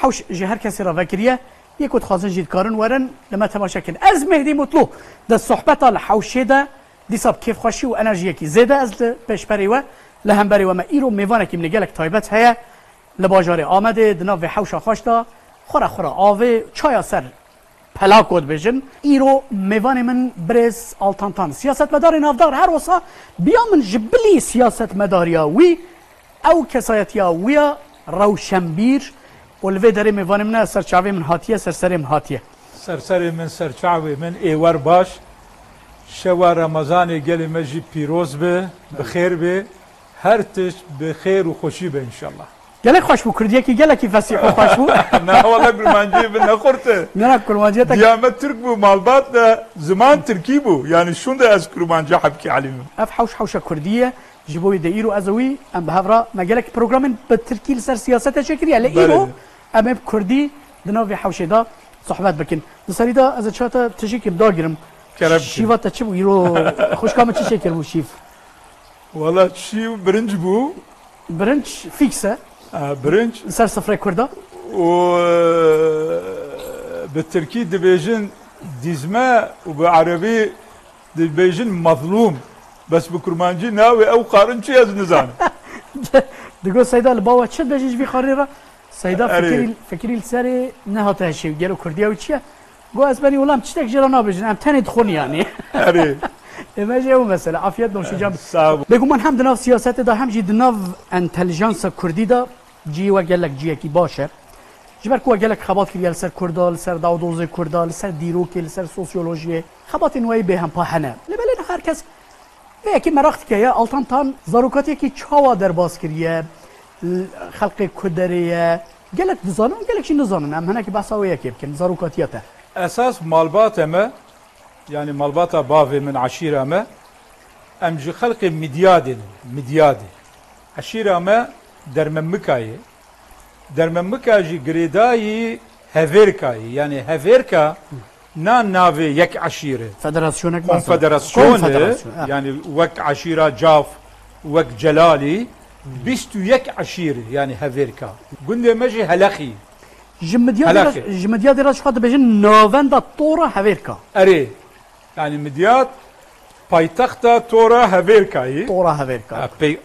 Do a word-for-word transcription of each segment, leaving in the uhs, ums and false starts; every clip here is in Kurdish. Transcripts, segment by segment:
Hewş ji her kesê re vekiriye. Yê ku dixwazin jî dikarin werin li me temaşe kin. Ez Mehdî Mutlu di sohbeta li hewşê de dîsa bi kêfxweşî û enerjiyekî zêde ez li pêşberê we, li hemberê we me îro mêvanekî min ê gelek taybet heye. Li bajarê Amedê di nav vê hewşa xweş de xwe re xwe re avê çaya ser pela ku dibêjin. Îro mêvanê min birêz Altan Tan, siyasetmedarê navdar, her wisa biya min ji bilî siyasetmedariya wî, ew kesayetiya wî ya rewşenbîr û li vê derê mêvanê min e, ser çavê min hatiye, ser serê min hatiye. Ser serê min, ser çavê min, êwer baş. Şewa Remezanê gelê me jî pîroz be, bi xêr be. Her tişt bi xêr û xweşî be înşallah. Gelek xweş bû, kurdiyekî gelekî fesîh û xweş bû. Na, wele kurmanciyê bi ne xurt e. Nera kurmanciye tek. Diya me Tirk bû, malbat de ziman Tirkî bû. Yani şûnde ez kurmancî hebkî elînim. Ev hewş hewşa kurdî ye. Ji bo wî de îro ez û wî em bi hev re me gelek programên bi tirkî li ser siyasetê çêkiriye. Lê Belê. îro em ê bi kurdî di nav vê hewşê de sohbet bikin. Di serî de ez ê çata tijî kim dagirim. Kerem kir. Şîva te çi bû? Îro xwişka min çi çêkir bû şîv? Wala çi birinc bû. Birinc fîks e. E, birinc. Li ser sifrê Kurda. Û, e, bi tirkî dibêjin dîzme û bi erebî dibêjin mazlûm. Bes bi kurmancî navê ew xarin çi ez nizanim. Digo Seyda li bawa çi dibêjin ji vî xarî re? Seyda Erê. fikirî, fikirî li serê nehate hişê. Gelo kurdiya wî çi ye? Go ez benî wela em tiştek jê re nabêjin. Em tenê dixwin yanî. Erê. Ê me jê ew mesele. Afiyet noşî can. Sağ ol. Bêguman hem di nav siyasetê de hem jî di nav entelijansa kurdî de cihê we gelek cihekî baş e. Ji ber ku we gelek xebat kiriye li ser kurda, li ser dawdozê kurda, li ser dîrokê, li ser sosyolojiyê. Xebatên we yê bêhempa hene. Lê belê her kes vê yekê meraq dike ya Altan Tan zarokatiyekî çawa derbas kiriye, l-, xelqê ku derê ye, gelek dizanin û gelek jî nizanin. Em hinekî behsa wê yekê bikin, zarokatiya te. Esas malbata me, yani malbata bavê min, eşîra me, em ji xelqê Midyadê ne, Midyadê. Eşîra me Dermemika ye. Dermemika jî girêdayî Hevêrka ye. Yani Hevêrka na navê yek eşîr e. Federasyonek masa. Konfederasyon e. Konfederasyon, ha. Yani wek eşîra Caf, wek Celalî, bîst û yek eşîr e, yani Hevêrka. Gundê me jî Helexî. Ji Midyadê re, Helexî. Ji Midyadê re ji xwe dibêjin navenda Tora Hevêrka. Erê. Yani Midyat paytexta Tora Hevêrka ye. Tora Hevêrka. Ha, pey-,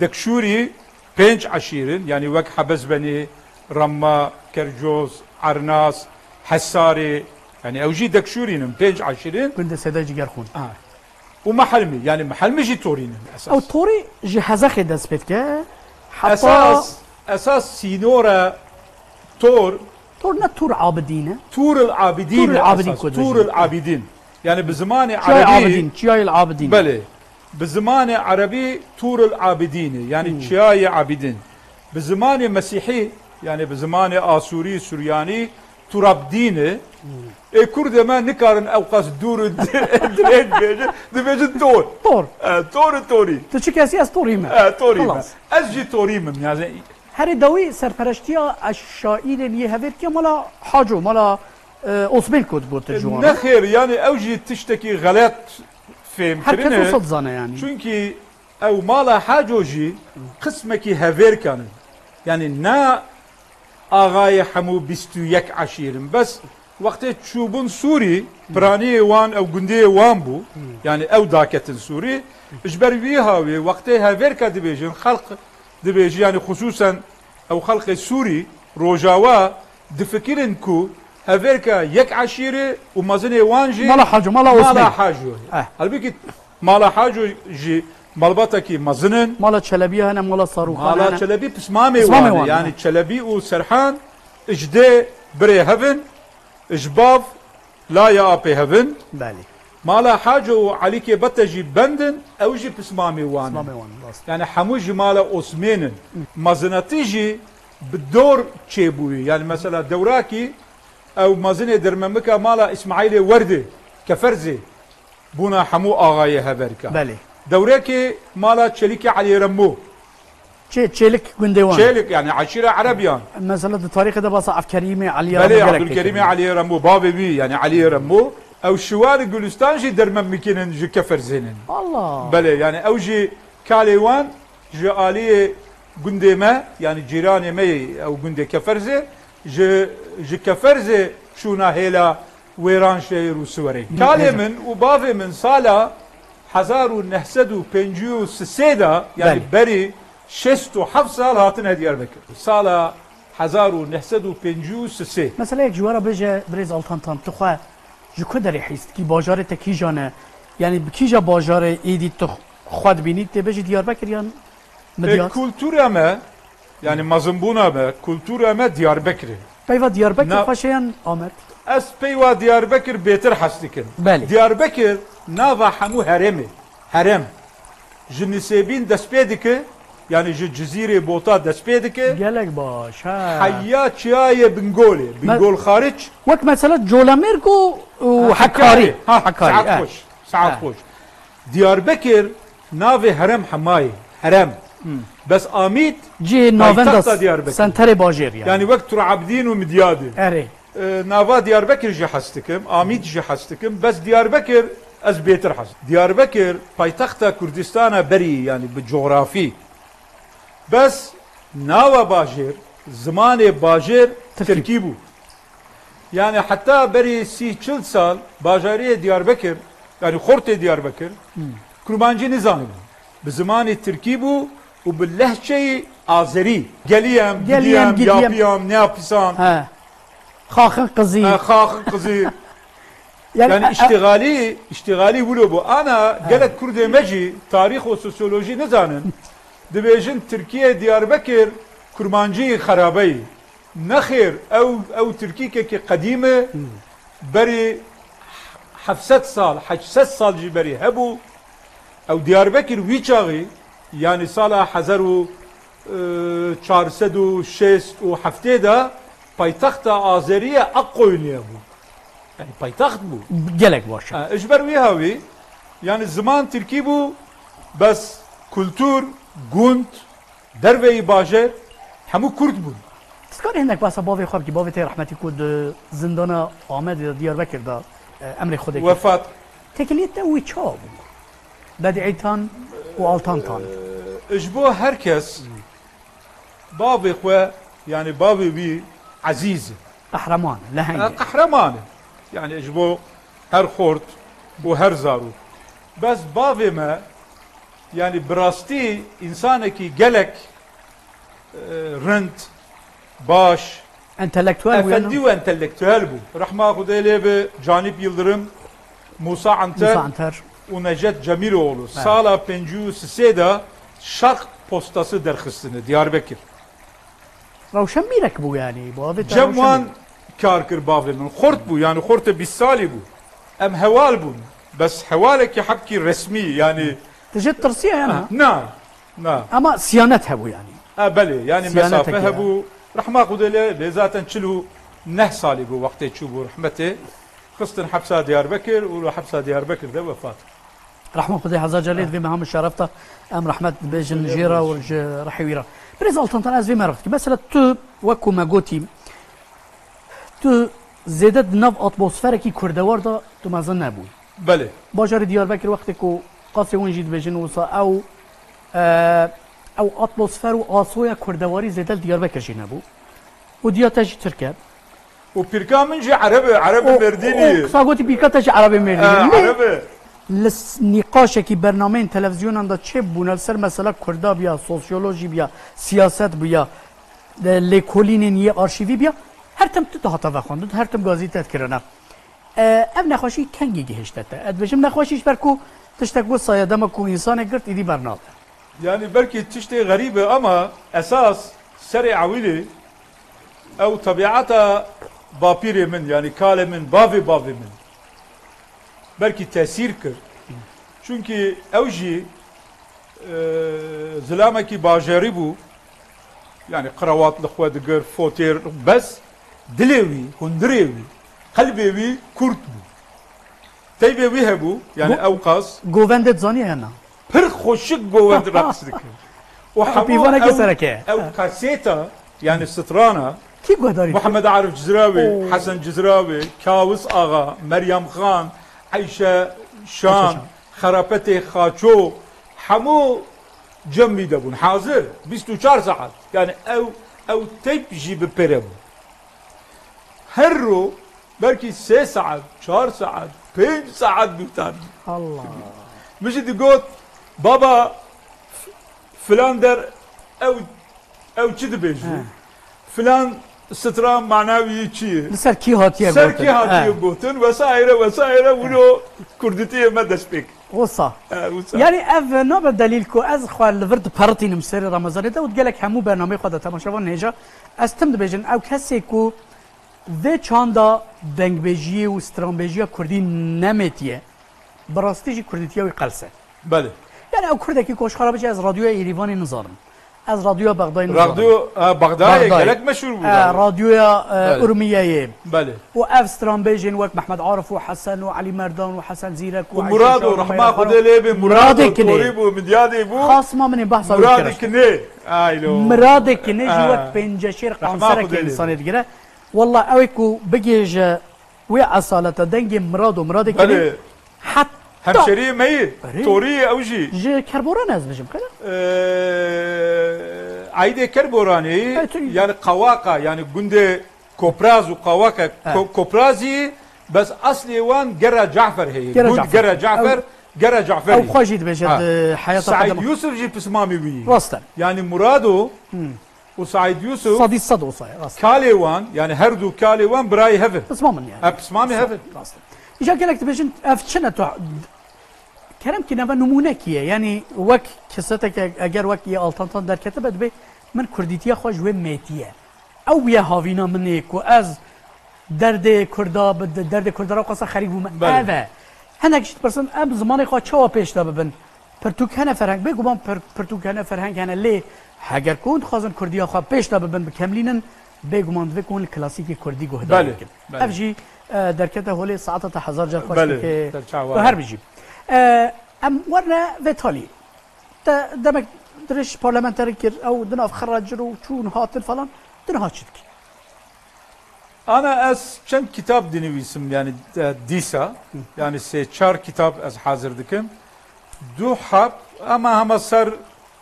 Dekşûrî pênc eşîr in, yani wek Hebezbenê, Remma, Kercoz, Ernas, Hesarê, yani ew jî Dekşûrîn in, pênc eşîr in. Gundê Seyda Cigerxûn. Ha. Û Mehelmî, yani Mehelmî jî Torîn in esas. Ew Torî ji Hezexê dest pê dike. Heta Esas, esas sînora Tor Tor ne Tur Abidîn e? Turul Abidîn Turul e Abidîn esas. Kurdî. Turul Abidîn. Yani bi zimanê Çiyayê erebî Abidîn, Çiyayê Abidîn. Belê. Bi zimanê erebî Turul Abidîn e. Yani Hmm. Çiyayê Abidîn. Bi zimanê mesîhî, yani bi zimanê asûrî, suryanî, Turabdîn e. Hmm. Ê kurdê me nikarin ew qas dûr û dirêj bêjin, dibêjin Tor. Tor. E, Tor û Torî. Tu çi kesî, ez Torî me. E, Torî me. Xelas. Ez jî Torî me, yani. Herê dawî serpereştiya şaîrên yê Hevêrkê mala Haco, mala, e, Osmêl kot gotin ji wan. Nexêr, yani ew jî tiştekî xelet fêm Her kes kirine. Wisa dizane yani. Çunkî ew mala Haco jî qismekî Hevêrkan in. Yani na axayê hemû bîst û yek eşîr in. Bes wextê çûbûn Sûrî, piraniyê wan ew gundiyê wan bû. Yani ew daketin Sûrî. Ji ber wî hawê wextê Hevêrka dibêjin, xelq dibêjî, yani xusûsen ew xelqê Sûrî, Rojawa, difikirin ku Hevêrka yek eşîr e û mezinê wan jî Mala Haco, Mala Mala Osmêl. Haco ye. Eh. Halbûkî Mala Haco jî malbatekî mezin in. Mala Çelebî hene, Mala Sarûxan Mala hene. Çelebî pismamê Pismamê wan e. Wan, Yani ha. Çelebî û Serhan ji dê birê hev in, ji bav laya apê hev in. Belê. Mala Haco û Elîkê Bete jî bend in, ew jî pismamê wan in. Pismamê wan in, rast. Yani hemû ji mala Osmên in. Mezinatî jî bi dor çêbûyî. Yani mesela Dewrakî, ew mezinê Dermemika mala Îsmaîlê Werdê, Keferzê, bûna hemû axayê Heverka. Belê. Dewrekê mala Çelîkê Eliyê Remo. Çê-, Çêlik gundê wan. Çêlik, yani eşîra Erebiyan. Mesela di tarîxê de basa Evkerîmê Eliyê Belê, Remo gelek Abdulkerîmê têkilî. Eliyê Remo, bavê wî, yani Eliyê Remo. Ew Şiwar Gulistan jî Dermemikîn in, ji Keferzên in. Allah. Belê, yani ew jî kalê wan ji aliyê gundê me, yani cîranê me yê ew gundê Keferzê, Ji, ji keferzê çûna hêla wêran şehîr û siwerê. Kalê min û bavê min sala hezar û neh sed û pêncî û sisê de, yani Belê. berî şêst û heft sal hatine Diyarbekir. Sala hezar û neh sed û pêncî û sisê. Mesela yek ji we re bêje, birêz Altan Tan, tu xwe ji ku derê hîs dikî? Bajarê te kîjan e? Yani bi kîja bajarê êdî tu xwe dibînî? Tê bêjî Diyarbekir yan Midyat? E, kultura me, yani mezinbûna me, kultura me Diyarbekir e. Peyva Diyarbekir Na- xweş e yan Amed? Ez peyva Diyarbekir bêtir hez dikim. Belê. Diyarbekir nava hemû herêmê. Herêm. Ji Nisêbîn dest pê dike, yani ji Cizîrê Bota dest pê dike. Gelek baş, ha. Heya çiyayê Bingolê. Me- Bingol xaric. Wek mesela Colemêrg û, û Ha, Hekarî. Hekarî. Ha, Hekarî, Saet eh. xweş. Saet Eh. xweş. Diyarbekir navê herêm hemayê. Herêm. Hmm. Bes Amîd Cihê navenda paytexta s-, Diyarbekir. senterê bajêr yani. Yani wek Tur Abdîn û Midyadê. Erê. E, nava Diyarbekir jî hez dikim, Amîd jî hez dikim, bes Diyarbekir ez bêtir hez. Diyarbekir paytexta Kurdistana berî, yani bi cografî. Bes nawa bajêr, zimanê bajêr Tirkî. Tirkî bû. Yani heta berî sî çil sal bajariyê Diyarbekir, yani xortê Diyarbekir, Hmm. kurmancî nizanîbû. Bi zimanê Tirkî bû û bi lehçeyê Azerî. Geliyem, Geliyem, gidiyem, gidiyem. yapiyam, neyapisan. He. Xaxin qizî. He, xaxin qizî. Yani, Yani, e, iştigalî, iştigalî wilo bû. Ana, He. gelek Kurdê me jî tarîx û sosyolojî nizanin. Dibêjin Tirkiye Diyarbekir kurmancî xerabeyî. Nexêr, ew, ew Tirkîkekî qedîm e. Hmm. Berî heft sed sal, heşt sed sal jî berî hebû. Ew Diyarbekir wî çaxî, yani sala hezar û çar sed û şêst û heftê de paytexta Azeriye Akkoyunê bû. Yani paytext bû. Gelek baş e. Ha, ji ber wî hawî, yani ziman Tirkî bû, bes kultur, gund, derveyî bajêr, hemû Kurd bûn. Tu dikarî hinek behsa bavê xwe bikî? Bavê te rehmetî ku di zindana Amedê de, Diyarbekir de, e, emrê Xwedê kir. Wefat. Têkiliyê te wî çawa bû? Bedî Eytan û Altan Tan. E, ji bo her kes bavê xwe, yani bavê wî ezîz e. Qehreman e, leheng e. E, qehreman e. Yani ji bo her xort û her zarok. Bes bavê me, yani bi rastî însanekî gelek, e, rind, baş, Entelektuel bû ya, efendî ne? û entelektuel bû. Rehma Xwedê lê bi Canîp Yildirim, Musa Anter Musa Anter. û Necdet Cemîloğlu. Evet. Sala pêncî û sisê de Şerq Postası derxistine Diyarbekir. Rewşenbîrek bû yani, bu avê te Cem rewşenbîr. wan kar kir bavê min. Xort bû, yani xortê bîst salî bû. Em heval bûn. Bes hevalekî hebkî resmî, yani. Tu jê tirsiye ya, Ha, na? na, na. Ama siyanet hebû yani. Ha, belê, yani Siyanetek mesafe ya. hebû. Rehma Xwedê lê bê, zaten çil û neh salî bû wextê çûbû rehmetê. Xistin hepsa Diyarbekir û li hepsa Diyarbekir de wefat. Rehma Xwedê hezar carê divê me hemû şeref da. Em rehmet dibêjin jê re û ji rehê wî re. Birêz Altan Tan, ez vê me re dikî. Mesela tu, wek ku me gotî, tu zêde di nav atmosferekî kurdewar de tu mezin nebûyî. Belê. Bajarê Diyarbekir wextê ku qasê hûn jî dibêjin wisa ew, e, ew atmosfer û asoya kurdewarî zêde li Diyarbekir jî nebû. Û diya te jî Tirk e. Û pîrka min jî Ereb e, Ereb e Û, Mêrdînî û ye. Qisa gotî pîrka te jî Erebê Mêrdînî E, ye. Lê Ereb e. li s-, nîqaşekî bernameyên televîzyonan de çêbûne li ser mesela Kurda biya, sosyolojî biya, siyaset biya, e, lêkolînên yê arşîvî biya, her tim tu dihate vexwendin, her tim gazî te dikirine. E, ev nexweşî kengî gihişte te? Ez dibêjim nexweşî ji ber ku tiştek wisa ye, dema ku însanê girt, îdî bernade. Yani belkî tiştê xerîb e ama esas serê ewilê ew tebiata bapîrê min, yani kalê min, bavê bavê min belkî tesîr kir. Çunkî ew jî, e, zilamekî bajarî bû. Yani qrawat li xwe digir, fotêr, bes dilê wî, hundirê wî, qelbê wî kurd bû. Teybê wî hebû, yani Go-, ew qas. Govendê dizanî hena? Pir xweşik govend reqs dikir. Û Ew hemû pîvanekî ew, sereke. ew kaseta, yani strana, Kî guhdarî dikir? Muhammed Arif Cizrawê, Oo. Hesen Cizrawê, Kawis Axa, Meryem Xan, Eyşe Şan, Eyşe Şan. Xerapetê Xaço, hemû cem wî de bûn. Hazir, bîst û çar saet. Yani ew, ew teyp jî bi pêre bû. Her ro belkî sê saet, çar saet, pênc saet dûtan. Allah. Min jî digot, baba, f-, filan der ew, ew çi dibêjî? He. Filan stran mana wî çi ye? Li ser kî hatiye Ser gotin? kî hatiye He. gotin? Vesaire, vesaire, wilo kurdîtiyê me dest pê kir. Wisa. He, wisa. Yani ev nabe delîl ku ez xwe li vir diperitînim serê Remezanê de û gelek hemû bernameyê xwe de temaşevan hêja. Ez tim dibêjin, ew kesê ku vê çanda dengbêjiyê û stranbêjiya kurdî nemêtiye, bi rastî jî kurdîtiya wî qels e. Belê. Yani ew kurdekî ku ji xwe re bêje ez radyoya Êrîvanê nizanim. Ez radyoya Bexdayê nizanim. Radyo, e, Bexdayê Bexdayê. gelek meşhur bû E, radyo. radyoya, e, Belê. Urmiyeyê. Belê. Û ev stranbêjên wek Mehmet Arif û Hesen û Elî Merdan û Hesen Zîrek û û Eyşe Murad û Şahin û Rehma Meyra Xwedê lê bê, Murad û Muradê Kinê. Torî bû, Midyadê bû. Xasma min ê behsa wî Muradê kir. Kinê. Aylo. Miradê Kinê jî Ha. wek pênceşêr Rehma qanserek Xwedê lê insanê bê. digire. Walla ew ê ku bigêje wê esaleta dengê Mirad û Miradê Kinê Belê. heta Hemşeriyê me yî, Erê. Torî ew jî. Ji Kerboran ez bijim, qede? Ee, Aydê Kerboranê, Hey, tu- yani Qawaka, yani gundê Kopraz û Qawaka, He. Ko-, Koprazî, bes aslê wan Gera Cafer heye. Gera Gund Cafer. Gera Cafer, Ew- Gera Cafer. Ew xwe jî dibêje Ha. di heyata Saîd qedema. Yusuf jî pismamî wî. Rast e. Yani Murado Hmm. û Saîd Yusuf Sadî sed olsa, rast. kalê wan, yani her du kalê wan birayê hev in. Pismam in yani. Ha, pismamê hev in. Rast e. Îja gelek dibêjin, ev çi ne tu Kerem ki neve nimûnekî ye. Yani wek kesetek e-, eger wek yê Altantan derketibe dibê, min kurdîtiya xwe ji wê mêtiye. Ew bûye havîna min ê ku ez derdê Kurda, bi de-, derdê Kurda re qasa xerîk bûme. Belê. Ev e. Hinek jî dipirsin, em zimanê xwe çawa pêş de bibin? Pirtûk hene ferheng, bêguman pir-, pirtûk hene ferheng hene, lê heger ku hûn dixwazin Kurdiya xwe pêş de bibin, bikamilînin, bêguman divê ku hûn li klasîkê Kurdî guhdarî Belê, bikin. belê. Ev jî, e, derkete holê saeta te hezar car xweş Belê, dike. te çawa Û ye. her bijî. E, em werne vê talî. Te demek dirêj parlamenterî kir, ew di nav xerra cir û çûn hatin falan. Di niha çi dikî? Ana ez çend kitab dinivîsim, yani, e, dîsa. Hı. Yani sê çar kitab ez hazir dikim. Du heb, ama hema ser,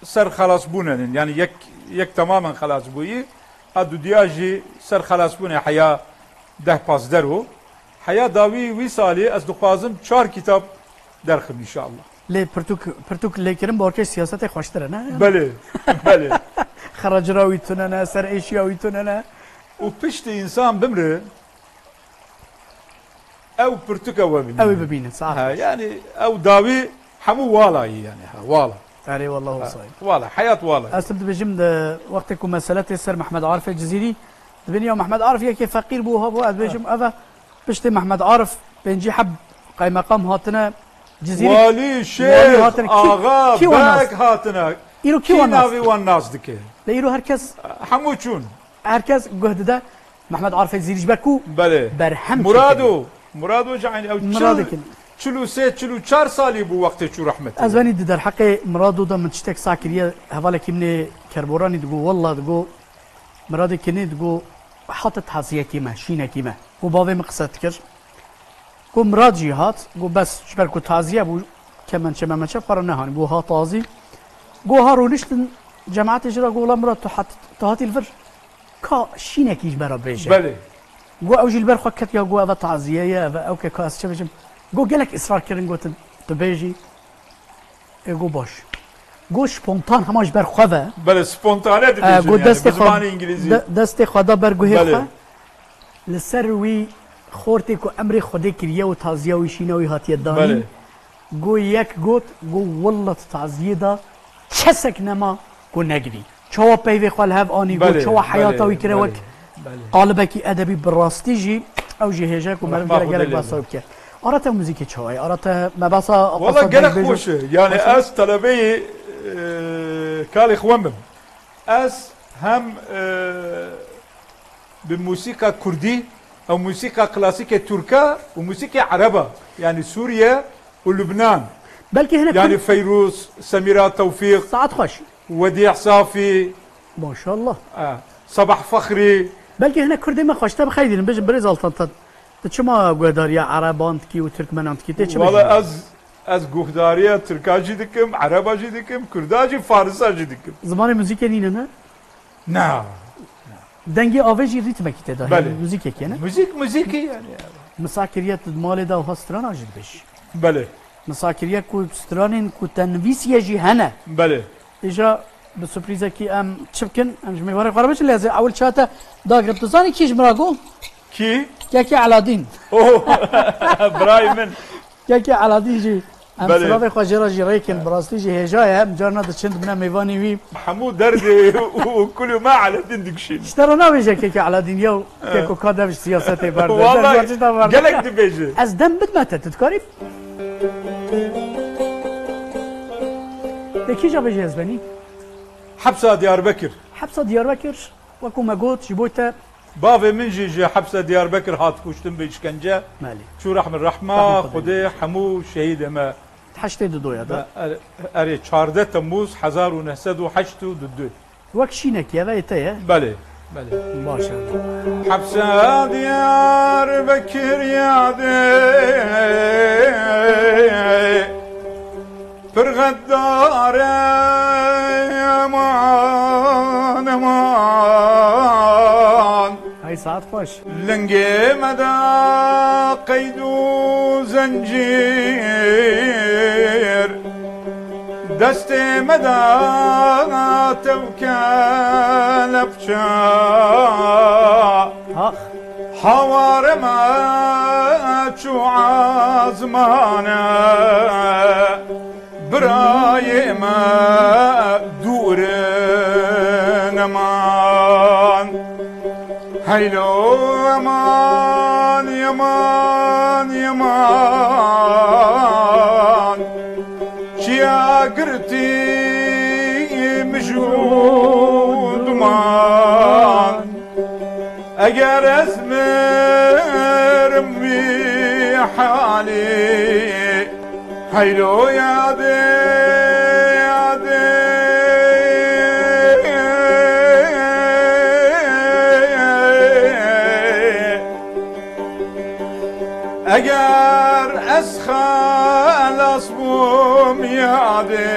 ser xelasbûnenin. Yani yek, yek tamamen xelas bûyî. A dudiya jî ser xelasbûnê heya deh pazdeh ro. Heya dawî wî salî ez dixwazim çar kitab derxim înşallah. Lê pirtûk, pirtûk lêkirin bi orkê siyasetê xweştir e, ne? Belê, belê. Xeracira wî tune ne, ser êşiya wî tune ne. Û piştî însan bimre, ew pirtûka we bibîne. Ew ê bibîne, saet Ha, baş. yani ew dawî hemû wala yî yani, ha, wala. Erê, wallah, Ha, olsayî. wala, heyat wala. Ez tim dibêjim de wextê ku mesele tê ser Mehmed Arifê Cizîrî, dibêjin ya Mehmed Arif yekê feqîr bû, ha bû, ez dibêjim, Ha. ev e. Piştê Mehmed Arif pêncî heb qeymeqam hatine Cizîrî. Walî, Walî şêx, hatine. Kî, axa, kî wan nas? beg hatine. Îro kî Kî wan nas? navê wan nas dike? Lê îro herkes Hemû çûn. Herkes guh dide Mehmed Arifê Cizîrî ji ber ku Belê. berhem Murado, çêkiriye. Murado jî eynî ew Murado çil, kin. çil û sê, çil û çar salî bû wextê çû rehmetê. Ez wenî di derheqê Mirado de min tiştek sah kiriye, hevalekî min ê Kerboranî digo, wella digo, Miradê Kinê digo, hate taziyekî me, şînekî me. Û bavê min qise dikir. Got Mirad jî hat, got bes ji ber ku taziye bû, kemençe memençe xwe re nehanî, got ha tazî. Got ha rûniştin cemaetê jî re got wela Mirad tu hat, tu hatî li vir ka şînekî ji me re bêje. Belê. Got ew jî li ber xwe ketiya got eve taziye ye, eve ew ke ka ez çi bêjim. Got gelek israr kirin gotin tu bêjî. Ê got baş. Got spontan hema ji ber xwe ve. Belê, spontane Ee, dibêjin got yani, destê bi xwe, zimanê îngilîzî. de-, destê xwe da ber guhê Belê. xwe. Li ser wî xortê ku emrê Xwedê kiriye û taziya wî şîna wî hatiye danîn. Belê. Got yek got, got walla tu taziyê da kesek nema ku negirî. Çawa peyvê xwe li hev anî, got Belê, çawa heyata belê, wî kire belê, wek belê. qalibekî edebî bi rastî jî ew jî hêje ku meriv Rehma gelek Xwedê gelek lê behsa be. wî bike. Ara te muzîkê çawa ye? Ara te me behsa Walla Alparslan gelek Dengbêj xweş e. Yani Xweş e? ez telebeyê, e, kalê xwe bim. Ez hem, e, bi musîka kurdî, ew musîka klasîkê tirka û musîkê ereba. Yani Sûriye û Lubnan. Belkî hinek Yani Kurd- Feyrûz, Semîra Tewfîq, Saet xweş. Wedî Safî, Maşallah. e, Sabah Fexrî. Belkî hinek Kurdê me xweş te bi xeyr dînin. Bijin birêz Altan te. Tu çima guhdariya Ereban dikî û Tirkmenan dikî? Tê çi Wala bêjin? ez, ez guhdariya Tirka jî dikim, Ereba jî dikim, Kurda jî, Farisa jî dikim. Zimanê muzîkê nîne ne? Na. Dengê avê jî rîtmekî tê de heye, Belê. Muzîkekê ne? Muzîk, muzîkî yani. Misa kiriye tu di malê de wiha strana jî dibêjî. Belê. Misa kiriye ku stranên ku te nivîsiye jî hene. Belê. Îja bi surprîzekî em çi bikin? Em ji mêvanê xwe re biçin, lê ez ê ewil çiya te dagirim. Tu zanî kî ji min re got? Kî? Kekê Eladîn. Oh! Birayê min. Kekê Eladîn jî. Em Belê. Silavê xwe jê re jî rêkin. Bi rastî jî hêja ye. Em carna diçin dibine mêvanê wî. Hemû derdê û kulû me Eladîn dikişîn. Ji te re nabêje Kekê Eladîn, yew keko ka dev ji siyasetê berde. Wallahî, Dev ji tişta berde. Gelek dibêje. Ez dem bidme te, tu dikarî? Te kîja bêje ez benî? Hepsa Diyarbekir. Hepsa Diyarbekir, wekû me got, ji bo te Bavê min jî ji hepse Diyarbekir hat kuştin, bi îşkence. Belê. Çû rehmi rehma Rehma Xwedê. Xwedê hemû şehîdê me. Heştê didoya da. Me er-, erê, çardeh Temmûz hezar û neh sed û heşt û didu. Wek şînekî eve yê te ye. Belê, belê. Baş e. Hepse Diyarbekir yadê. Pir xeddar e, eman, eman. Hey, saet xweş. Lingê me de qeyd û zencîr, destê me de tevke lepçe. Ax. Haware me çû ezmane, birayê me dûr in eman. Heylo eman, eman, eman. Çiya girtî mij û duman. Eger ez mirim wî halî, heylo yadê, yadê. Eger ez xelas bûm yadê,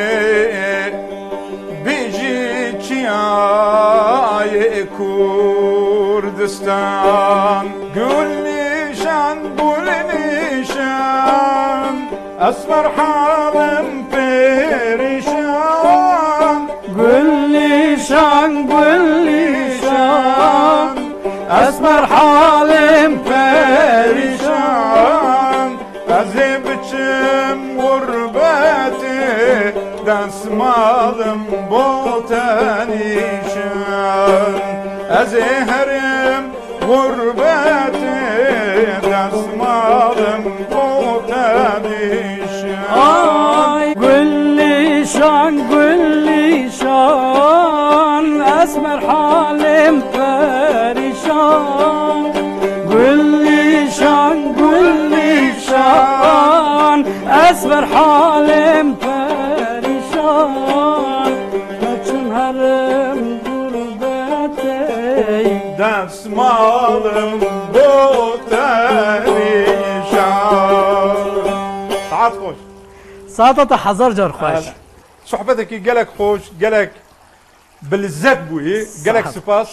bijî çiyayê Kurdistan. Gul nîşan, gul nîşan, esmer halim perîşan. Gul nîşan, gul nîşan, esmer halim perîşan. Ez ê biçim gurbetê, destmalim bo te nîşan. Ez ê herim gurbetê, destmalim bo te nîşan. Ay, gul nîşan, gul nîşan, esmer halim perîşan. Gul nîşan, gul nîşan, esmer halim perîşan. Kaçın herim gurbetê, destmalim bo te nîşan. Saet xweş. Saeta te hezar car xweş. Hele. Sohbetekî gelek xweş, gelek bi lizzet bûyî. Gelek Saet. Spas.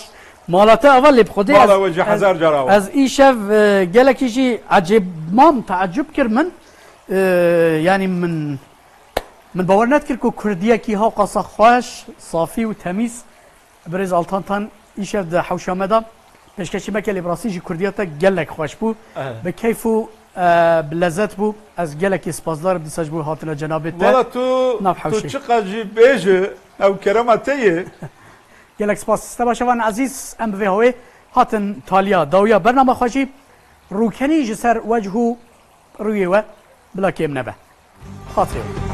Mala te ava lê bi Xwedê Mala ez, we jî ez, hezar car ava. Ez îşev, e, gelekî jî ecêb mam, teecûb kir min. E, yanî min, min bawer nedikir ku kurdiyekî hewqasa xweş, safî û temîz Birêz Altan Tan îşev di hewşa me de pêşkêşî me kir, lê bi rastî jî kurdiya te gelek xweş bû. Eh. Bi keyf û, e, bi lezet bû. Ez gelekî spasdar im dîsa ji bo hatina cenabê te Wala tu, nav tu hewşê. Çiqas jî bêje, ew kerema te ye. Gelek spas. Temaşevan ezîz, em bi vê hawê hatin taliya dawiya bernama xwe jî. Rûkenî ji ser wech û rûyê we bila kêm nebe. Xatirê we.